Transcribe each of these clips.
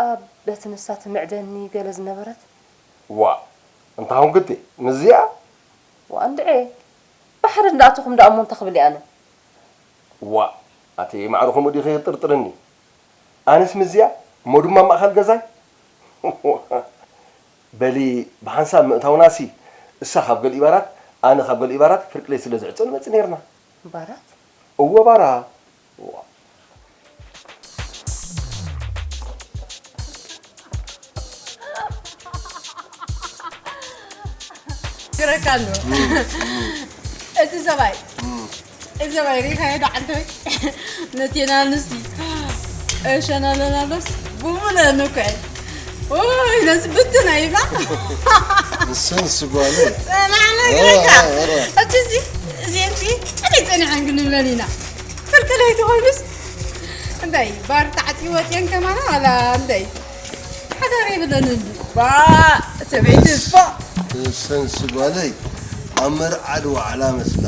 ኣብ በቲ ንሳ ትምዕደኒ ገለ ዝነበረት? ዋእ፣ እንታይ ኾንክቲ? ምስዚኣ? ዋእ፣ እንድዒ። ብሓደ እንዳኣተኹም ደኣ እሞ እንታይ ክብል እየ ኣነ? ዋእ፣ ኣቲ ማዕረ ከምኡ ዲኺ ትጥርጥርኒ? ኣነስ ምስዚኣ? እሞ ድማ ኣብ ማእኸል ገዛይ? በሊ፣ ብሓንሳብ ምእታውናሲ፣ እሳ ካብ ገሊባራት፣ ኣነ ካብ ገሊባራት ፍርቂ ለይቲ ስለ ዝዕጾ ንመጽእ ነይርና። ባራት? እወ፣ ባራ። ግረካ ኣሎ። እቲ ሰብኣይ፣ እዚ ሰብኣይ ሪኢኻዮ ዶ ዓንተወይ? ነቴና ንሲ እሸና ኣለናሎስ ብሙለ ንኮይ። ኦይ፣ ነዚ ብትን ኣይብላ። ንሱ፣ ንሱ ጓለይ። ጸናዕና ግረካ። ኧረ፣ ኧረ። እቲ እዚ፣ እዚ እቲ፣ እቲ ጸኒሐን ክንብለን ኢና። ክልክለይ ትኾይኑስ? እንታይ፣ ባር ተዓጽዩ ወጽየን ከማና ዋላ እንታይ? ሓዳር የብለንን። ባ፣ ሰበይቲ እኮ። ንሱ፣ ንሱ ጓለይ፣ ኣብ መርዓ ድዋዕላ መስላ።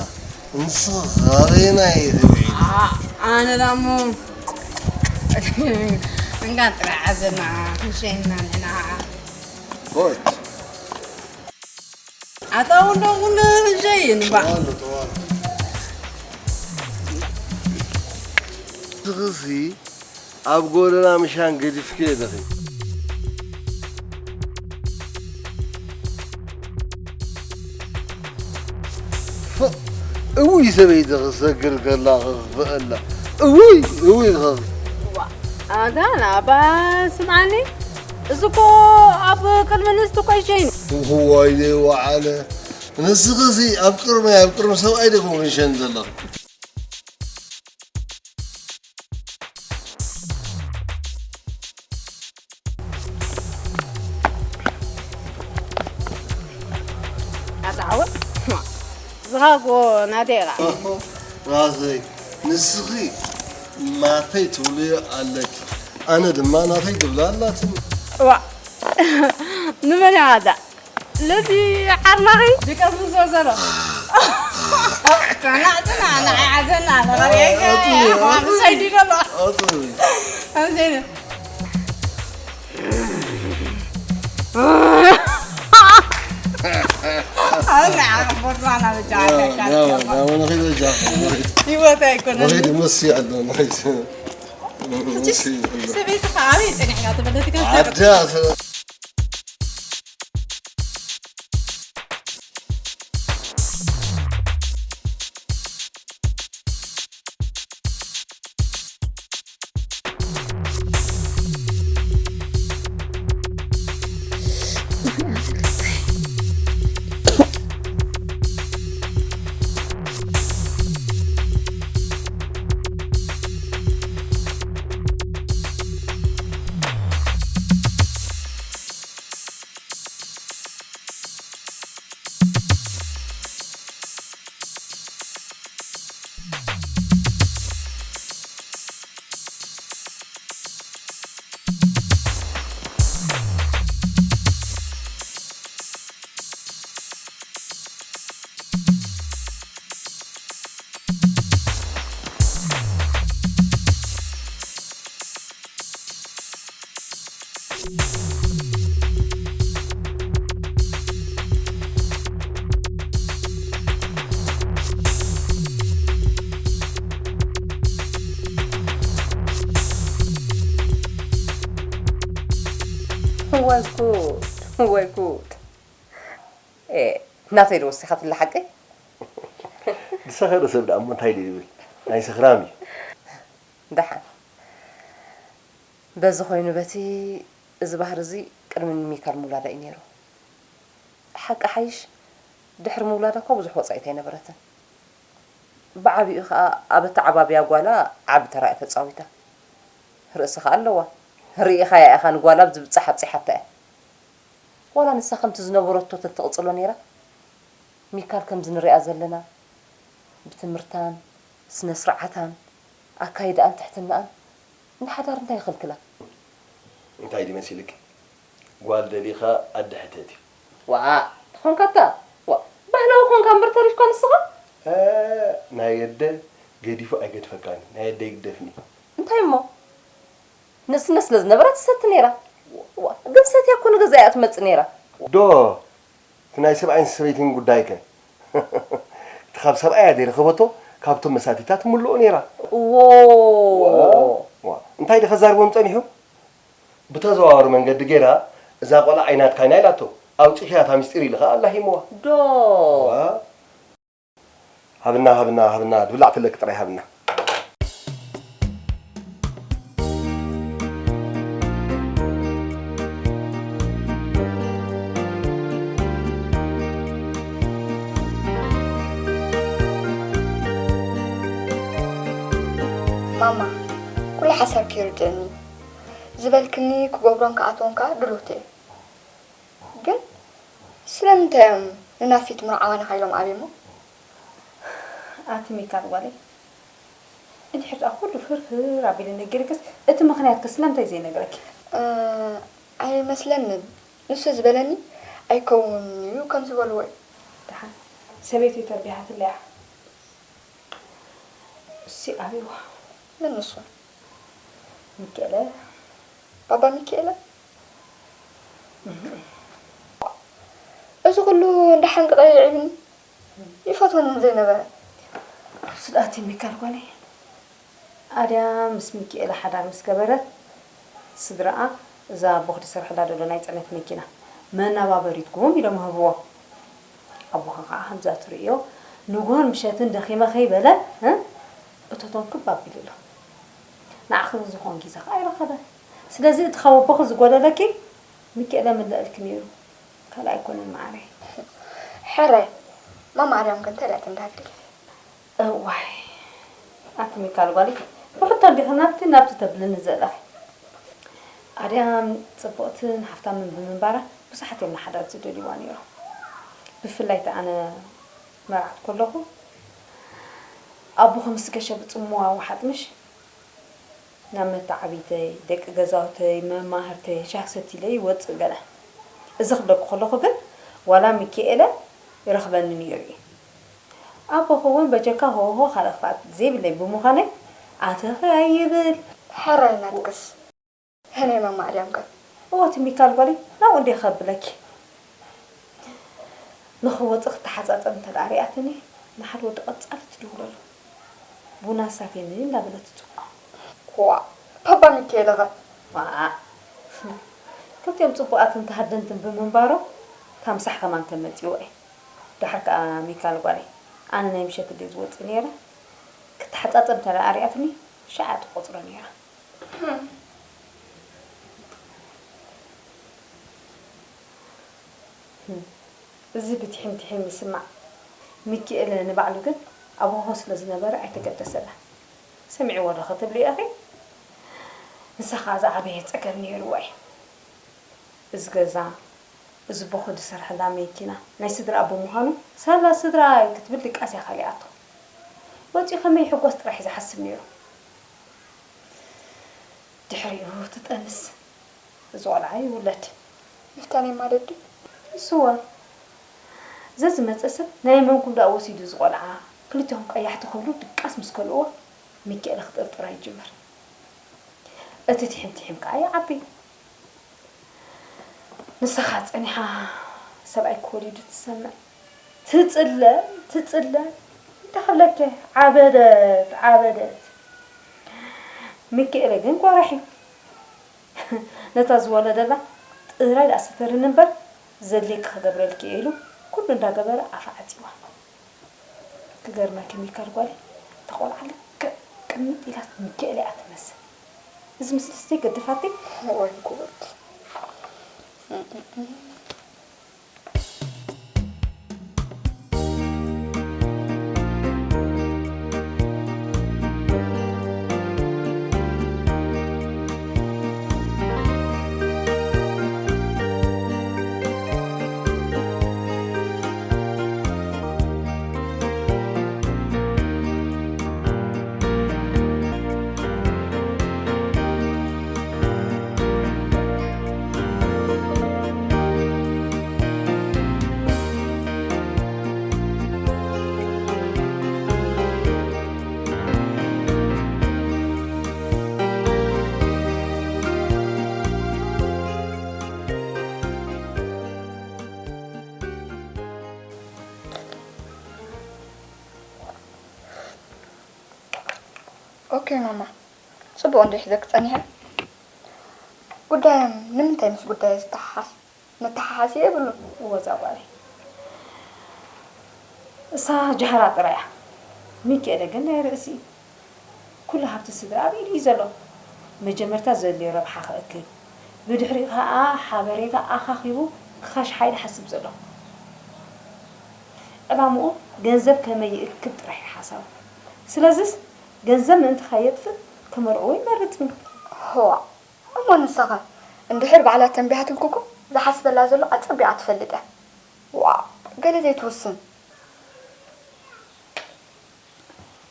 ንስኺ ካበየናይ ኢኺ ውዒልኪ? ኣ-፣ ኣነ ዳሞ እንካ ጥራይ ሓዘና ክንሸይና ንሕና። ኦት። ኣታ ውሎ ውሎ ክንሸይን እባ። ጠዋሉ፣ ጠዋሉ። ንስኺሲ ኣብ ጎደና ምሻን ገዲፍክዮ ኢኺ። ፎእ! እውይ ሰበይቲ ክሰግር ከላ ክኽፍአላ። እውይ! እውይ! ኸ- ዋ፣ ኣታ ናባ ስምዓኒ፣ እዚ እኮ ኣብ ቅድሚ ንስቲ እኮ ይሸይን። እዋይ ዘይወዓለ። ንስኺ እዚ ኣብ ቅድመይ፣ ኣብ ቅድሚ ሰብኣይ ዲኹም ክንሸን ዘለኹ? ኣታ ዓወት፣ ዝኻጎ ናተይ ኢኻ። ናተይ፣ ንስኺ ናተይ ትብልዮ ኣለኪ፣ ኣነ ድማ ናተይ ትብላ ኣላትኒ። እዋ፣ ንመን እያ ዋዛ? ለዚ ዓርናኺ ድቀም ዝዘርዘሮ። ጸናዕትና ንዓይ ሓዘና፣ ንኸርእየካ ኣጽብይ፣ ኣጽብይ። ምሳይ ድደሎ። ኣጽብይ። ከምዚ ኣብዚ ዓቕቦትና ናበጃ ዓለካ ናበ-፣ ናበ-፣ ናበ-፣ ናበ-፣ ናበ-፣ ህይወት ኣይኮነን። ወሒድ መሲ ኣሎ፣ ወሒድ። ሕጂስ ሰበይትኻ ኣበይ ጸኒሕካ ትበለትካ? ዓዳ ወይ ጉድ፣ ወይ ጉድ። ኤ፣ ናተይ ዶ ወሲኻትላ ሓቀይ? ዝሰኸረ ሰብ ደኣ እሞ እንታይ ድዩ ይብል? ናይ ሰኽራም እዩ። ደሓን። በዚ ኮይኑ በቲ እዚ ባህሪ እዚ ቅድሚ ሚካል ምውላዳ እዩ ነይሩ። ሓቂ ሓይሽ ድሕሪ ምውላዳ እኮ ብዙሕ ወጻኢት ኣይነበረትን። ብዓቢኡ ኸኣ ኣብ ኣተዓባብያ ጓላ ዓቢ ተራ እያ ተጻዊታ። ርእሲ ኸኣ ኣለዋ። ርኢኻያ ኢኻ ንጓላ ብዝብጻሕ ኣብጺሓታ እያ። ዋላ ንሳ ከምቲ ዝነበረቶ ተትቕጽሎ ነይራ፣ ሚካል ከምዚ ንሪኣ ዘለና ብትምህርታን ስነ ስርዓታን ኣካይዳኣን ትሕትናኣን ንሓዳር እንታይ ይኽልክላ? እንታይ ድዩ መሲልኪ? ጓል ደሊኻ ኣደ ሕተቲ። ዋእ፣ ተኾንካታ? ዋእ፣ ባህላዊ ኾንካ እምበር ተሪፍካ ንስኻ? እ፣ ናይ ኣደ ገዲፉ ኣይገድፈካን እዩ። ናይ ኣደ ይግደፍኒ። እንታይ እሞ? ንስነ ስለ ዝነበራ ትሰቲ ነይራ። ዋ፣ ግን ሰትያ እኮ ንገዛ እያ ትመጽእ ነይራ። ዶ፣ እቲ ናይ ሰብኣይን ሰበይትን ጉዳይ ከ? እቲ ካብ ሰብኣያ ዘይረኸበቶ ካብቶም መሳቲታት ትምልኦ ነይራ። ዎ። ዋ፣ እንታይ ድኸዛርቦም ጸኒሑ? ብተዘዋዋሪ መንገዲ ገይራ እዛ ቆልዓ ኣይናትካይና ኢላቶ። ኣውጺእካያ እታ ምስጢር ኢሉ ኸኣ ኣላሂምዋ። ዶ። ዋ። ሃብና፣ ሃብና፣ ሃብና፣ ድብላዕ ተለኪ ጥራይ ሃብና። ማማ፣ ኩሉ ሓሳብኪ ይርድእኒ። ዝበልክኒ ክገብሮን ክኣትዎን ከኣ ድልውቲ እየ። ግን ስለምንታይ እዮም ንናፊት ምርዓዋና ኢሎም ኣብዮሞ? ኣቲ ሚካል ጓለይ፣ እንድሕር ደኣ ኩሉ ፍርፍር ኣቢለ ነጊረክስ፣ እቲ ምኽንያት ከ ስለምንታይ ዘይነግረኪ? እ፣ ኣይመስለንን። ንሱ ዝበለኒ ኣይከውንን እዩ ከም ዝበልዎ እዩ። ደሓን ሰበይቱ ተርቢሓትለያ። እሲ ኣብይዋ። መን ንሱ? ሚኪኤለ። ባባ ሚኪኤለ? እዚ ኩሉ እንዳ ሓንቀቐ ይዕብኒ። ይፈትወኒ ዘይነበረ። ስድኣቲ ሚካል ጓለይ። ኣድያ ምስ ሚኪኤለ ሓዳር ምስ ገበረት፣ ስድራኣ እዛ ኣቦኺ ዝሰርሕላ ዘሎ ናይ ጽዕነት መኪና መናባበሪትኩም ኢሎም ህብዎ። ኣቦኺ ከኣ ከምዛ ትርእዮ ንግሆን ምሸትን ደኺመ ከይበለ፣ እ፣ እቶቶም ክብ ኣቢሉ ኣሎ። ንዓኺ ዝኸውን ግዜ ከኣ ኣይረኸበን። ስለዚ እቲ ካብ ኣቦኺ ዝጎደለኪ ሚኪኤለ ምለእልኪ ነይሩ። ካልእ ኣይኮነን መዓረይ። ሕራይ፣ ማማ ኣርያም ከ እንታይ ኢላ ትንዳሃልኪ? እዋይ፣ ኣቲ ሚካል ጓለይ፣ ብሕቶ እንዲኺ ናብቲ ናብቲ ተብልኒ ዘለኺ። ኣድያም ጽብቕትን ሃብታምን ብምንባራ ብዙሓት እዮም ንሓዳር ዝደልይዋ ነይሮም። ብፍላይ እቲ ኣነ መርዓት ከለኹ፣ ኣቦኺ ምስ ገሸ ብጽምዋ ወሓጥ ምሽ ናብ መተዓብይተይ፣ ደቂ ገዛውተይ፣ መማህርተይ ሻሂ ሰትይለ ይወጽእ ገለ። እዚ ክብለኪ ከለኹ ግን ዋላ ሚኪኤለ ይረኽበኒ ነይሩ እዩ። ኣቦኺ እውን በጀካ ሆሆ ካልእ ክፍኣት ዘይብለይ ብምዃነይ ኣተኺ ኣይብል። ሕራይ ናትክስ። ህነይ ማማ ኣድያም ከ? እወ እቲ ሚካል ጓለይ ናብኡ እንድየ ከብለኪ። ንኽወጽእ ክተሓጻጸብ እንተ ደኣ ሪኣትኒ ንሓደ ወዲ ቀጻሊ ትድውለሉ። ቡና ሳቴኒ እንዳበለት ትጽውዖ። ዋእ፣ ባባ ሚካኤለ ኸ? ዋእ። ክልቲኦም ጽቡቓትን ተሃደንትን ብምንባሮም እታ ምሳሕ ከማን ተመጺዎ እየ። ደሓር ከኣ ሚካል ጓለይ፣ ኣነ ናይ ምሸት ድየ ዝወጽእ ነይረ። ክተሓጻጸብ እንተ ደኣ ሪኣትኒ ሽዓ እያ ትቖጽሮ ነይራ። እዚ ብትሒም ትሒም ይስማዕ። ሚኪኤለ ንባዕሉ ግን ኣብ ሆሆ ስለ ዝነበረ ኣይተገደሰላን። ሰሚዕዎ ዶ ክትብሊ ኢኺ? ንሳ ኸኣ ዝዓበየ ጸገም ነይርዋ እዩ። እዚ ገዛ፣ እዚ ቦኺ ዝሰርሐላ መኪና ናይ ስድራኣ ብምዃኑ፣ ሳላ ስድራይ ክትብል ድቃስ እያ ከሊኣቶ። ወጺኡ ከመይ ይሕጎስ ጥራሕ እዩ ዝሓስብ ነይሩ። ድሕሪኡ ትጠንስ፣ እዚ ቆልዓ ይውለድ። ምፍታን የማለድ ድዩ? ንስዋ። ዘዝመጸ ሰብ ናይ መንኩም ደኣ ወሲዱ እዚ ቆልዓ፣ ክልቲኹም ቀያሕቲ ክብሉ ድቃስ ምስ ከልእዎ፣ ሚኪኤለ ክጥርጥራ ይጅምር። እቲ ትሒም ትሒም ከኣ ይዓቢ። ንስኻ ጸኒሓ ሰብኣይ ክወሊዱ ትሰምዕ። ትጽለ፣ ትጽለ። እንታይ ክብለኪ? ዓበደት፣ ዓበደት። ሚኪኤለ ግን ጓራሕ እዩ። ነታ ዝወለደላ ጥራይ ደኣ ስተርኒ እምበር ዘድልየኪ ክገብረልኪ እየ ኢሉ ኩሉ እንዳገበረ ኣፋ ዓጺዋ። ክገርመኪ ሚካል ጓለይ፣ እታ ቆልዓ ልክዕ ቅምጥ ኢላ ሚካኤል እያ ትመስል። እዚ ምስልስ ዘይገድፋተይ። ወይ ጉድ። ኦኬ ማማ፣ ጽቡቕ እንዶ ሒዘኪ ጸኒሐ። ጉዳዮም ንምንታይ ምስ ጉዳየ ዝተሓሓዝ? መተሓሓዚ የብሉን። እወ እዛ ጓለይ፣ እሳ ጃህራ ጥራይ እያ። ሚኪኤለ ግን ናይ ርእሲ እዩ። ኩሉ ሃብቲ ስድራ ኣብ ኢዱ እዩ ዘሎ። መጀመርታ ዘድልዮ ረብሓ ክእክብ፣ ብድሕሪኡ ኸኣ ሓበሬታ ኣኻኺቡ ክኸሽሓ እዩ ዝሓስብ ዘሎ። ዕላምኡ ገንዘብ ከመይ ይእክብ ጥራሕ እዩ ሓሳቡ። ስለዝስ ገንዘብ ምእንቲ ከየጥፍእ ክምርዕዎ ይመርጽ እዩ። ህዋ፣ እሞ ንሳኸ እንድሕር ባዕላ ተንቢሃትልኩ እኮ ዝሓስበላ ዘሎ ኣጸቢቓ ትፈልጥ እያ። ዋእ፣ ገለ ዘይትውስን።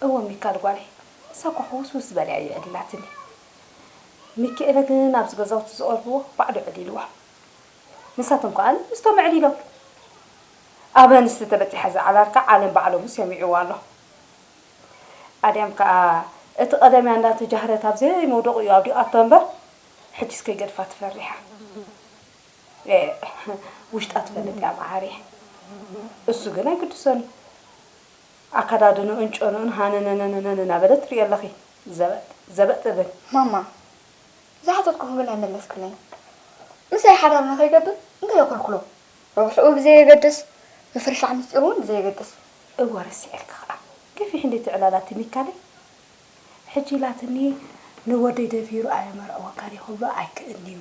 እወ ሚካል ጓለይ፣ እሳ እኮ ሕውስውስ ዝበለ እያ የዕሊላትኒ። ሚኪኤለ ግን ኣብዚ ገዛውቲ ዝቐርብዎ ባዕሉ ዕሊልዋ። ንሳቶም ከኣ ምስቶም ኣዕሊሎም። ኣብ ኣንስቲ ተበጺሓ ዝዓላልካ ዓለም ባዕሎሙ ሰሚዕዋ ኣሎ። ኣድያም ከኣ እቲ ቀደምያ እንዳተጃህረት ኣብ ዘይመውደቑ እዩ ኣውዲቓቶ እምበር፣ ሕጂስ ከይገድፋ ትፈሪሓ። ኤ፣ ውሽጣ ትፈልጥ እያ መዓርየ። እሱ ግን ኣይግድሶን እዩ። ኣከዳድንኡን ጨንኡን ሃነነነነነ እናበለት ትሪኦ ኣለኺ። ዘበጥ፣ ዘበጥ ትብል። ማማ፣ ዝሓተትኩኺ ግን ኣይመለስክለይን። ምሳይ ሓዳር ንኸይገብር እንታይ ይኸልክሎ? ረብሕኡ ብዘየገድስ፣ ምፍርሻሕ ምስጢሩ እውን ብዘየገድስ። እወ፣ ረሲዐልኪ ኸዓ። ገፊሕ እንዴ ትዕላላቲ ሚካለይ? ሕጂ ኢላትኒ፣ ንወደይ ደፊሩ ኣየመርዕወካን እዩ ክብሎ ኣይክእልን እዩ።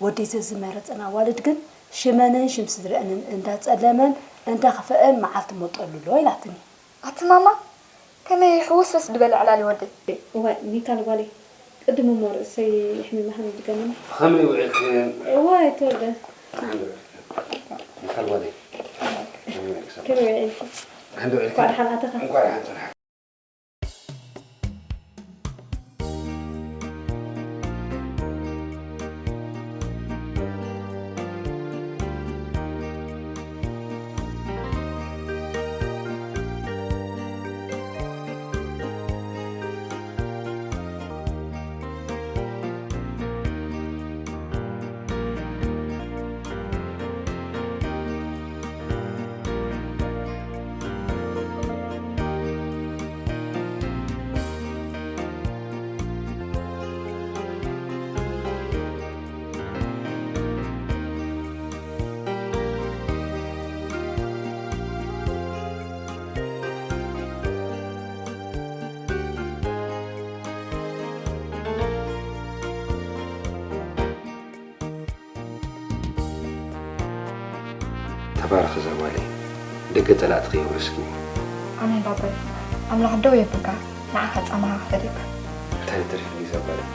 ወደይ ዘዝመረጸን ኣዋልድ ግን ሽመንን ሽም ስድረአንን እንዳጸለመን እንዳኸፍአን መዓልቲ መጠሉ ኣሎ ኢላትኒ። ኣቲ ማማ፣ ከመይ ሕውስውስ ዝበለ ዕላል እዩ ወደይ። እዋይ፣ ሚካል ጓለይ፣ ቅድም እሞ ርእሰይ የሕሚመሃኒ ድገምኒ። ከመይ ውዒልክን? እዋይ፣ ተወልደ። ሚካል ጓለይ፣ ከመይ ውዒልክን? ከመይ ውዒልክን? እንኳዕ ደሓን ኣተኻ። እንኳዕ ደሓን ጸናሕካ። ተባረኺ እዛ ጓለይ፣ ደገ ጸላእትኺ የውርስኪ። ኣሜን ባባይ፣ ኣምላኽ ደው የብልካ፣ ንዓኻ ጻማኻ ክፈድየካ። እንታይ ተሪፍኒ እዛ ጓለይ?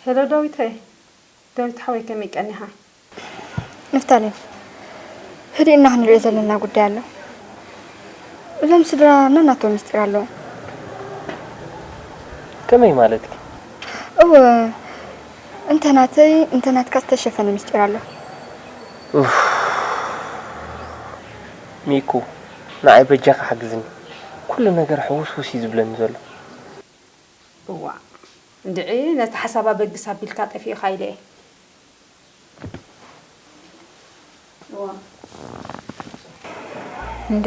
ሄሎ ዳዊተይ፣ ዳዊት ሓወይ ከመይ ቀኒኻ? ንፍታሌም፣ ህድእና ክንሪኦ ዘለና ጉዳይ ኣሎ። እዞም ስድራ ነናቶም ምስጢር ኣለዎም። ከመይ ማለትኪ? እወ፣ እንተ ናተይ እንተ ናትካ ዝተሸፈነ ምስጢር ኣሎ። ሚኩ፣ ንዓይ በጃኻ ሓግዝኒ። ኩሉ ነገር ሕውስውስ እዩ ዝብለኒ ዘሎ። እዋእ እንድዒ ነቲ ሓሳብ ኣበግስ ኣቢልካ ጠፊእኻ ኢለ እየ። እንዴ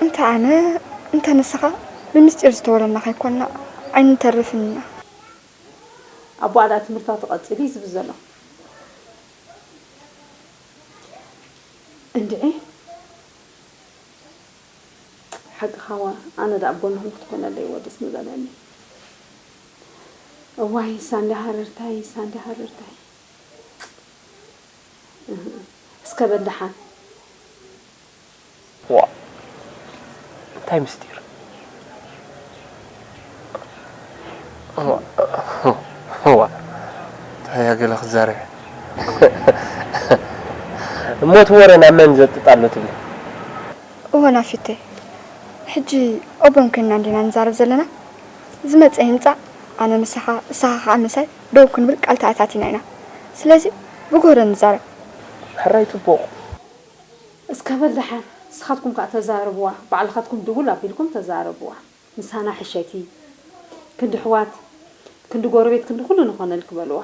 እንተ ኣነ እንተ ንስኻ ብምስጢር ዝተወለና ከይኮንና ኣይንተርፍን ኢና። ኣቦኣ ደኣ ትምህርታ ትቐጽል እዩ ዝብል ዘሎ። እንድዒ ሓቅኻ እዋ ኣነ ደኣ ኣብ ጎንኹም ክትኮነለይ እዎ ደስ ምበለኒ። እዋይ ሳንዲ ሃረርታይ ሳንዲ ሃረርታይ። እህ፣ እስከ በል ደሓን። ዋእ እንታይ ምስጢር? ዋእ እንታይ እያ ገለ ክትዛረብ እያ? እሞ እቲ ወረ ናብ መን ዘጥጥ ኣሎ ትብሊ? እወ ናፊተይ፣ ሕጂ ኦቦን ኮይንና እንዲና ንዛረብ ዘለና። ዝመጸ ይምጻእ፣ ኣነ ምሳኻ እሳኻ ከኣ ምሳይ ደው ክንብል ቃል ተኣታቲና ኢና። ስለዚ ብጎረ ንዛረብ። ሕራይ ጽቡቕ። እስከ በል ደሓን ንስኻትኩም ከኣ ተዛረብዋ፣ ባዕልኻትኩም ድውል ኣቢልኩም ተዛረብዋ። ምሳና ሕሸኪ፣ ክንዲ ኣሕዋት፣ ክንዲ ጎረቤት፣ ክንዲ ኩሉ ንኾነልኪ በልዋ።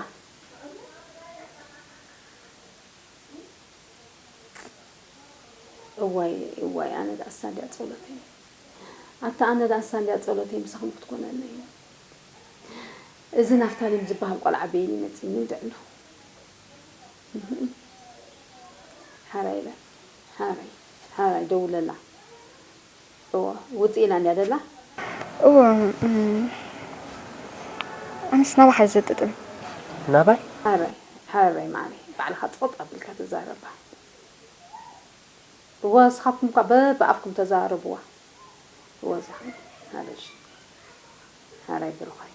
እዋይ እዋይ ኣነ ደኣሳ እንድያ ጸሎተይ ኣታ ኣነ ደኣሳ እንድያ ጸሎተይ ምሳኹም ክትኮነለይ እዚ ናፍታሌም ዝበሃል ቆልዓ በየን ይመጽእኒ ይውድዕሉ ሓራይ በል ሓራይ ሓራይ ደውለላ እወ ውጽእ ኢላ እንድያ ደላ እወ ኣነስ ናባኻ እዩ ዘጥጥም ናባይ ሓራይ ሓራይ ማዓረይ ባዕልኻ ጸጥ ኣቢልካ ተዛረባ እወ ንስኻትኩም እኳ በብኣፍኩም ተዘራረብዋ እወ ዝሓወይ ሓረሽ ሓራይ ብሩኻይ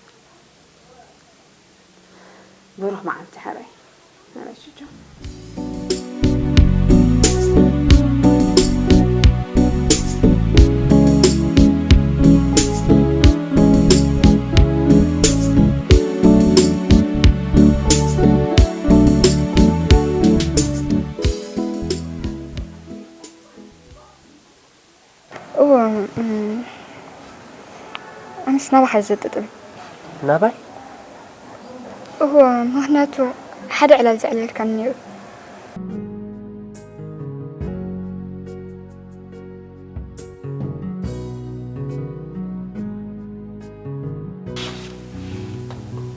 ብሩኽ መዓልቲ ሓራይ ሓራይ ሽጆ እወ ኣነስ ናባኻ እዩ ዘጥጥም። ናባይ? እወ ምኽንያቱ ሓደ ዕላል ዘዕለልካኒ ነይሩ።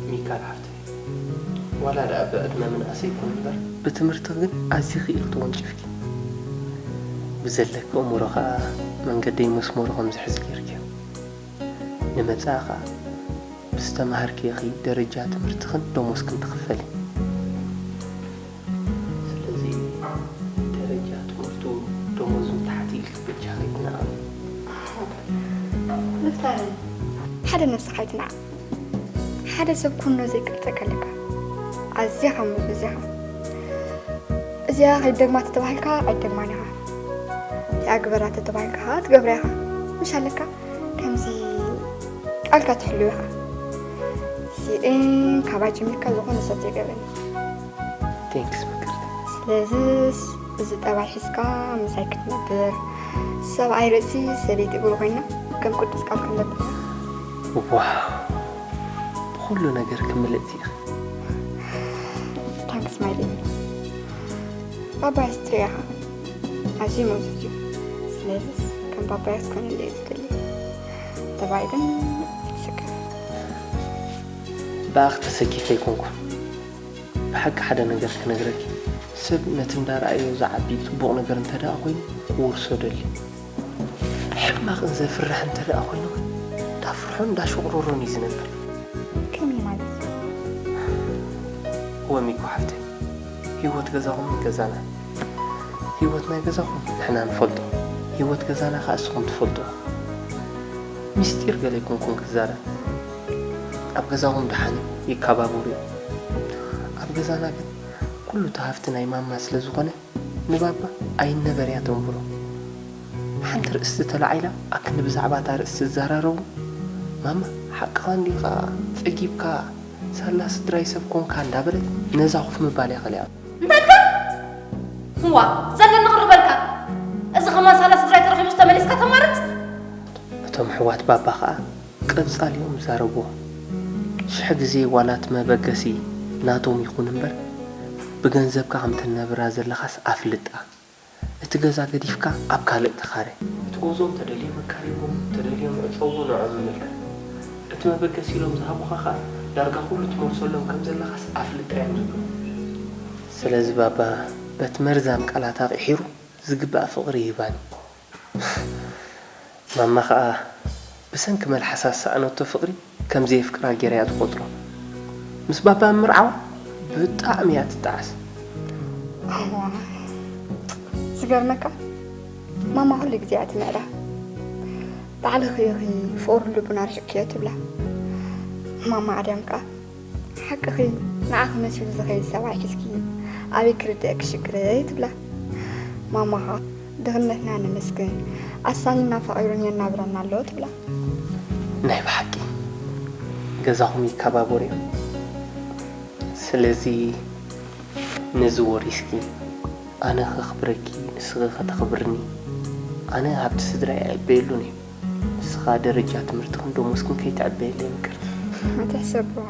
ሚካል ሓፍተይ ዋላ ደኣ ብዕድመ ምንኣሰይ ይኹን እምበር ብትምህርትኺ ግን ኣዚኺ ኢኺ ተወንጪፍኪ። ብዘለኪ እምሮ ኸኣ መንገደይ መስመሩ ከም ዝሕዝ ገይርክዮ። ንመጻኢ ኸኣ ብዝተማሃርክዮ ኸይድ ደረጃ ትምህርትኽን ደሞዝክን ትኽፈሊ። ስለዚ ደረጃ ትምህርቱ ደሞዙ ንታሕቲ ኢልኪ በጃኺ ትነዓቒ። ንፍታሌም ሓደ ነብስኻ ኣይትንዓቕ። ሓደ ሰብ ኩኖ ዘይቅርጸካ ኣለካ። ኣዚኻ እሞ በዚኻ። እዚኣ ከይትደግማ ተተባሂልካ ኣይትደግማን ኢኻ። እዚኣ ግበራ ተተባሂልካ ኸኣ ትገብራ ኢኻ። ምሽ ኣለካ ከምዚ ቃልካ ትሕሉ ኢኻ። ሲኤን ካባይ ጀሚርካ ዝኾነ ሰብ ዘይገብረኒ። Thanks ምክርቲ። ስለዝስ እዚ ጠባይ ሒዝካ ምሳይ ክትነብር ሰብኣይ ርእሲ ሰበይቲ እግሩ ኮይና ከም ቅዱስ ቃል ክንነብር ኢና። ዋው ብኹሉ ነገር ክምልእቲ ኢኺ። Thanks my dear። ባባይስ ትሪኦ ኢኻ ኣዝዩ መውዝዝ እዩ። ስለዝስ ከም ባባይስ ክኾነለይ እየ ዝደሊ። ተባይ ግን ይስከፍ። ብኣኺ ተሰኪፈ ኣይኮንኩን። ብሓቂ ሓደ ነገር ክነግረኪ፣ ሰብ ነቲ እንዳረኣዮ ዝዓቢ ጽቡቕ ነገር እንተ ደኣ ኮይኑ ክወርሶ ደልዩ። ሕማቕን ዘፍርሕን እንተ ደኣ ኮይኑ ግን እንዳፍርሖን እንዳሸቑረሮን እዩ ዝነብር። ከመይ ማለት? እወ ሚኮ ሓፍተይ፣ ህይወት ገዛኹምን ገዛናን ህይወት ናይ ገዛኹም ንሕና ንፈልጦ፣ ህይወት ገዛና ከኣ እስኹም ትፈልጥዎ። ምስጢር ገለ ኣይኮንኩን ክዛረብ። ኣብ ገዛኹም ደሓን ይከባበሩ እዮም። ኣብ ገዛና ግን ኩሉ እቲ ሃፍቲ ናይ ማማ ስለ ዝኾነ ንባባ ኣይነበር እያ ተንብሮ። ሓንቲ ርእስቲ ተላዒላ ኣክንዲ ብዛዕባ እታ ርእስቲ ዝዘራረቡ፣ ማማ ሓቅኻ እንዲኻ ጸጊብካ ሳላ ስድራይ ሰብ ኮንካ እንዳበለት ነዛ ኮፍ ምባል እያ ከሊኣ። እንታይ እባ? እዋ፣ ዘገን ንቕርበልካ። እዚ ከማን ሳላ ስድራይ ተረኺቡስ ተመሊስካ ተማርጽ? እቶም ኣሕዋት ባባ ኸኣ ቀጻሊ እዮም ዝዛረብዎ። ሽሕ ግዜ ዋላ እቲ መበገሲ ናቶም ይኹን እምበር፣ ብገንዘብካ ከም ተነብራ ዘለኻስ ኣፍልጣ። እቲ ገዛ ገዲፍካ ኣብ ካልእ ተኻረ። እቲ ጎዞም ተደልዮም ኣካሪቦም፣ ተደልዮም ዕጸውዎ ንዖም ይምልከት። እቲ መበገሲ ኢሎም ዝሃቡኻ ኸኣ ዳርጋ ኩሉ ትመልሰሎም ከም ዘለኻስ ኣፍልጣ እዮም ዝብሉ። ስለዚ ባባ በቲ መርዛም ቃላት ኣቕሒሩ ዝግባእ ፍቕሪ ይህባኒ። ማማ ኸኣ ብሰንኪ መልሓሳ ዝሰኣነቶ ፍቕሪ ከም ዘየፍቅራ ገይራ እያ ትቖጽሮ። ምስ ባባ ምርዓዋ ብጣዕሚ እያ ትጠዓስ። እዋ፣ ዝገርመካ ማማ ኩሉ ግዜ እያ ትምዕዳ። ባዕልኺ ኢኺ ፍቕሩን ልቡን ኣርሒቕክዮ ትብላ። ማማ ኣድያም ከኣ ሓቅኺ፣ ንዓኺ መሲሉ ዝኸይድ ሰብኣይ ሒዝኪ ኣበይ ክርድኣኪ ሽግረይ ትብላ። ማማ ኸኣ ድኽነትና ነመስግን፣ ኣሳንዩና ፈቒሩን የናብረና ኣሎ ትብላ። ናይ ብሓቂ ገዛኹም ይከባበሩ እዮም። ስለዚ ነዚ ወሪስኪ፣ ኣነ ከኽብረኪ፣ ንስኺ ከተኽብርኒ፣ ኣነ ሃብቲ ስድራይ ኣይዕበየሉን እየ። ንስኻ ደረጃ ትምህርትኽን ደሞዝክን ከይትዕበየለይ ምቅርቲ። ኣይትሕሰብዋ።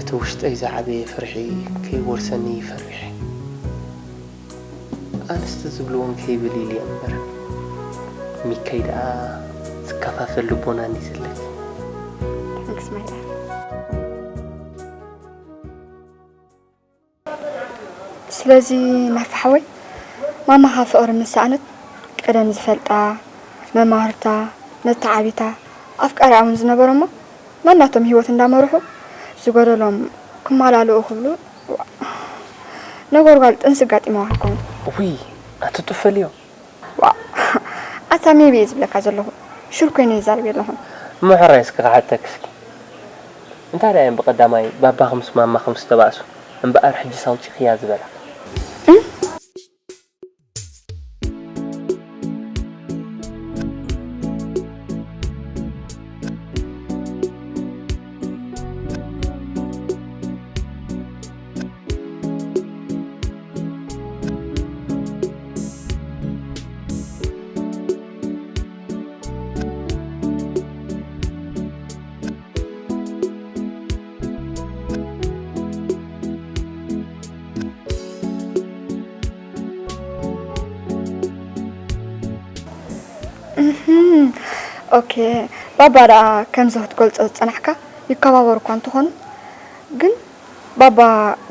እቲ ውሽጠይ ዝዓበየ ፍርሒ ከይወርሰኒ ይፈርሕ። ኣንስቲ ዝብልዎን ከይብል ኢለ እየ እምበር፣ ሚከይ ደኣ ዝከፋፈል ልቦና እንዲ ዘለኪ። Thanks, my love. ስለዚ ናፊ ሓወይ፣ ማማኻ ፍቕሪ ምስ ሰኣነት፣ ቀደም ዝፈልጣ፣ መማህርታ፣ መተዓቢታ፣ ኣፍቃሪኣ እውን ዝነበሮሞ፣ ናናቶም ህይወት እንዳመርሑ፣ ዝጎደሎም ክማላልኡ ክብሉ፣ ዋእ፣ ነጎርጓር ጥንሲ ኣጋጢምዋ ክኸውን። ውይ፣ ኣትጥፈልዮ። ዋእ፣ ኣታ ሜቢ እየ ዝብለካ ዘለኹ። ሹር ኮይነ ይዛረብ የለኹን። እሞ ሕራይ እስኪ ክሓተክ እስኪ። እንታይ ደኣ እየን ብቐዳማይ ባባኺ ምስ ማማኺ ምስ ተባእሱ እምበኣር ሕጂስ ኣውጺኽያ ዝበላ? እም? እህም፣ ኦኬ። ባባ ደኣ ከምዚ ክትገልጾ ዝጸናሕካ ይከባበሩ እኳ እንተኾኑ፣ ግን ባባ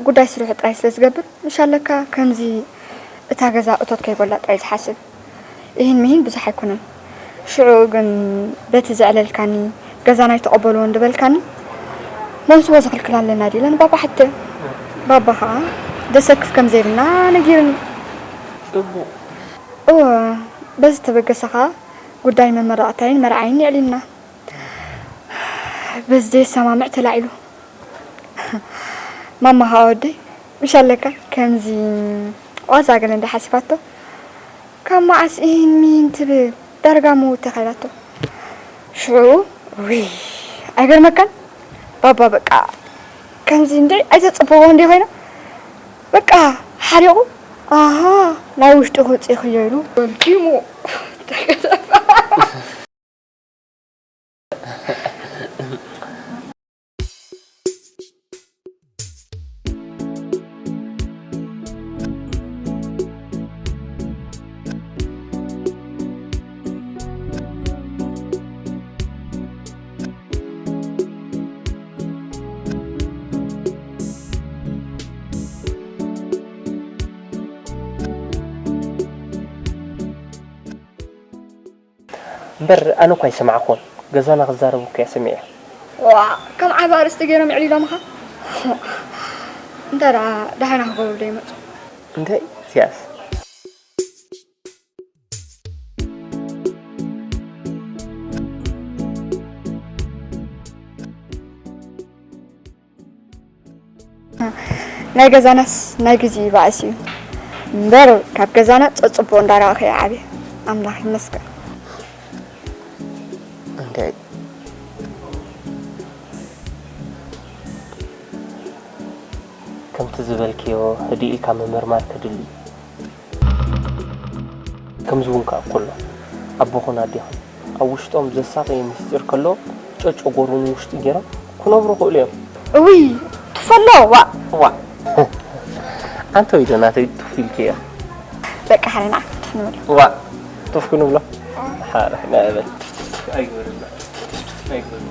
ጉዳይ ስርሑ ጥራይ ስለ ዝገብር፣ ምሽ ኣለካ ከምዚ እታ ገዛ እቶት ከይጎላ ጥራይ ዝሓስብ። እሂን ምሂን ብዙሕ ኣይኮነን። ሽዑ ግን በቲ ዘዕለልካኒ፣ ገዛና ኣይተቐበልዎን ዝበልካኒ፣ መልስዎ ዝኽልክል ኣለና ድዩ ኢለ ንባባ ሕተ። ባባ ኸኣ ደሰክፍ ከም ዘይብልና ነጊሩኒ። ጽቡቕ። እወ፣ በዚ ተበገሰ ኸኣ ጉዳይ መመረቕታይን መርዓይን የዕሊልና። በዚ ዘየሰማምዕ ተላዒሉ። ማማ ኸኣ ወደይ፣ ምሽ ኣለካ ከምዚ ዋዛ ገለ እንዳ ሓሲባቶ፣ ካብ መዓስ ኢሂን ሚሂን ትብል ዳርጋ ምውት ተኻኢላቶ። ሽዑ፣ ውይ፣ ኣይገርመካን? ባባ በቃ ከምዚ እንድዒ ኣይተጸበዎ እንድዒ ኮይና፣ በቃ ሓሪቑ፣ ኣሃ፣ ናይ ውሽጢ ክውጽኢኽዮ ኢሉ ወልኪሙ ተገዘፈ። እምበር ኣነ እኳ ኣይሰማዕኩዎን፣ ገዛና ክዛረቡ እኮ እየ ሰሚዐ። ዋ፣ ከም ዓቢ ኣርእስቲ ገይሮም የዕሊሎምኻ። እንታይ ደኣ ደሓና ክገብሩ ዶ ይመጹ? እንታይ እዚኣስ? ናይ ገዛናስ ናይ ግዜ ይባእስ እዩ እምበር፣ ካብ ገዛና ጸጽቦ እንዳረኣኹ እየ ዓብየ። ኣምላኽ ይመስገን። እንታይ ከምቲ ዝበልክዮ ህድእ ኢልካ ምምርማር ከድሊ እዩ። ከምዚ እውን ከኣ ከሎ ኣቦኹን ኣዴኹን ኣብ ውሽጦም ዘሳቐየ ምስጢር ከሎ ጨጨጎሩ ንውሽጢ ገይሮም ክነብሩ ይኽእሉ እዮም። እውይ ትፈሎ ዋእ። ዋእ ኣንተ ወይዶ ናተይ ቱፍ ኢልክዮ። በቃ ሓረና ትፍ ንበሎ። ዋእ ቱፍ ክንብሎ ሓረ ናይ በል ኣይግበርና ኣይግበርና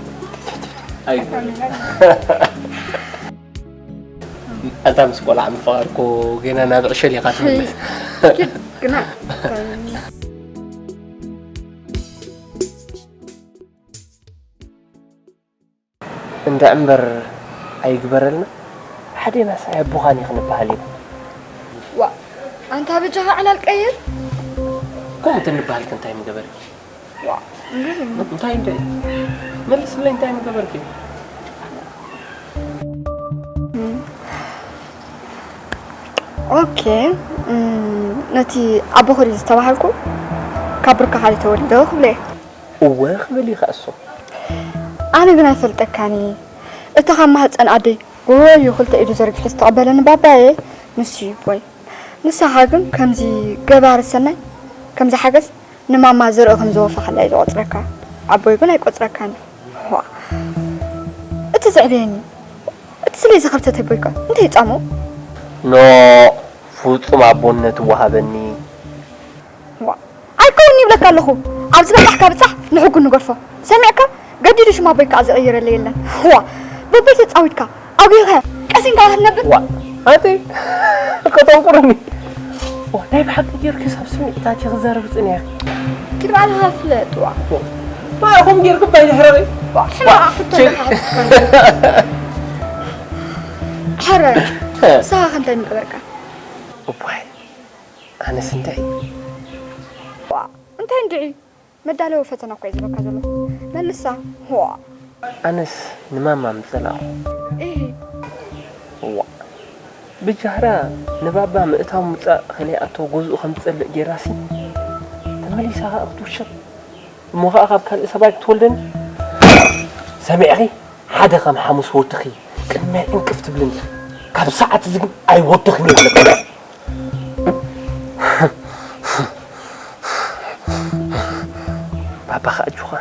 ኣይግበርና። ኣንታ ምስ ቆልዓ ምፍቓር እኮ ገና ናብ ዕሸል ኢኻ ትምለስ። ግና እንዳ እምበር ኣይግበረልና። ሓዴና ሳይ ኣቦኻን ኢኺ ንበሃል ኢና። ዋ ኣንታ በጃኻ ዕላል ቀይር። ከምኡ እንተንበሃልኪ እንታይ ምገበርኪ? ዋ እንግዲህ እንታይ እንታይ መልስለይ እንታይ ምገበርኪ? ኦኬ ነቲ ኣቦ ኸዲ ዝተባሃልኩ ካብ ብርካ ሓደ ተወሊደ ክብለ እየ። እወ ክብል ይኸእሱ። ኣነ ግን ኣይፈልጠካን እየ። እቲ ካብ ማህፀን ኣደይ ጎበዩ ክልተ ኢዱ ዘርጊሑ ዝተቐበለኒ ባባየ ንሱ እዩ ኣቦይ። ንስኻ ግን ከምዚ ገባሪ ሰናይ ከምዚ ሓገዝ ንማማ ዘርኢ ከም ዝወፈኸላ እዩ ዝቖፅረካ። ኣቦይ ግን ኣይቆፅረካን እዩ። ዋእ እቲ ዘዕበየኒ እቲ ስለዚ ከብተተ ኣቦይካ እንታይ ይፃሞ? ኖ ፍፁም ኣቦነት ወሃበኒ። ዋእ ኣይከውን ይብለካ ኣለኹ። ኣብ ዝበላሕካ ብፃሕ ንሕጉ ንገድፎ ሰሚዕካ? ገዲዱ ሽም ኣቦይ ከዓ ዝቕይረለይ የለን። ዋእ በበይ ተፃዊትካ ኣጉሂኻዮ ቀሲንካ ክትነብር። ዋእ ኣቲ ከተንቁርኒ። ናይ ብሓቂ ጌርኪ ሳብ ስምዒታትኪ ክዛረብ ጽኒሕኪ። ኪድ ባዕልኻ ፍለጥ ዋእ። ባዕልኹም ጌርኪ ባይ ድሕረበይ። ሕራይ ሕራይ ንስኻ ከ እንታይ ምገበርካ? እባይ ኣነስ እንታይ ዋእ እንታይ እንድዒ? መዳለዊ ፈተና እኳ እዩ ዝበካ ዘሎ መልሳ። ዋ ኣነስ ንማማ ምጸላእኹ። እሂ ዋ ብጃህራ ንባባ ምእታው ምጻእ ከለይኣቶ ገዝኡ ከም ዝጸልእ ጌራሲ ተመሊሳ ኸኣ ክትውሸብ እሞ ኸኣ ካብ ካልእ ሰብኣይ ክትወልደኒ ሰሚዕኺ ሓደ ከም ሓሙስ ወድኺ ቅድሚያ እንቅፍ ትብልኒ ካብ ሰዓት እዚ ግን ኣይወድኽን ይብለካ። ባባኻ ኣጆኻ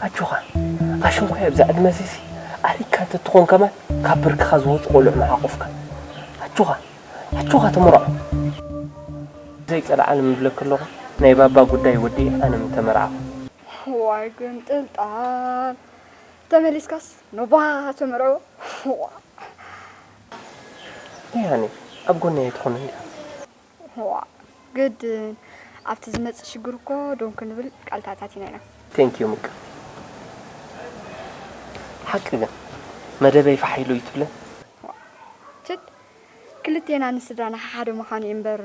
ኣጆኻ ኣሽንኳይ ኣብዛ ዕድመ እዚሲ ኣሪግካ እንተትኾን ከማን ካብ ብርክኻ ዝወፁ ቆልዑ ምሓቆፍካ ኣጆኻ ኣጆኻ ተመርዖ ዘይፀላዓኒ ምብለኪ ኣለኹ ናይ ባባ ጉዳይ ወዲኤ ኣነ ምተመርዓኹ። ዋይ ግን ጥልጣል ተመሊስካስ ንባኻ ተመርዖ። ያኒ ኣብ ጎነይ ኣይትኾንን ዲኻ? ዋእ ግድን ኣብቲ ዝመጽእ ሽግር እኮ ዶን ክንብል ቃል ተኣታቲና ኢና። Thank you ምቅር ሓቂ ግን መደበይ ፋሕ ኢሉ እዩ ትብለን? ችድ ክልቴና ንስድራና ሓሓደ ምዃኑ እዩ እምበር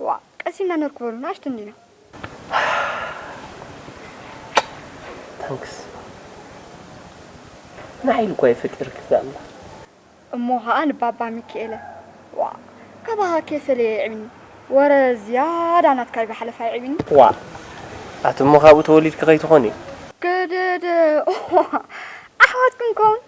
ዋእ ቀስ ኢልና ነርክበሉ ንኣሽቱ እንዲና። Thanks ንዓይ ኢሉ እኳ እዩ ፈጢሩኪ እዛ ኣምላኽ። እሞ ኸኣ ንባባ ሚኪኤለ ዋእ ካባኻ ከይፈለየ የዕብኒ ወረ ዝያዳ ናትካ እዩ ብሓለፋ የዕብኒ። ዋእ ኣቲ እሞ ካብኡ ተወሊድኪ ከይትኾኒ። ገደደ ዋእ ኣሕዋት ክንከውን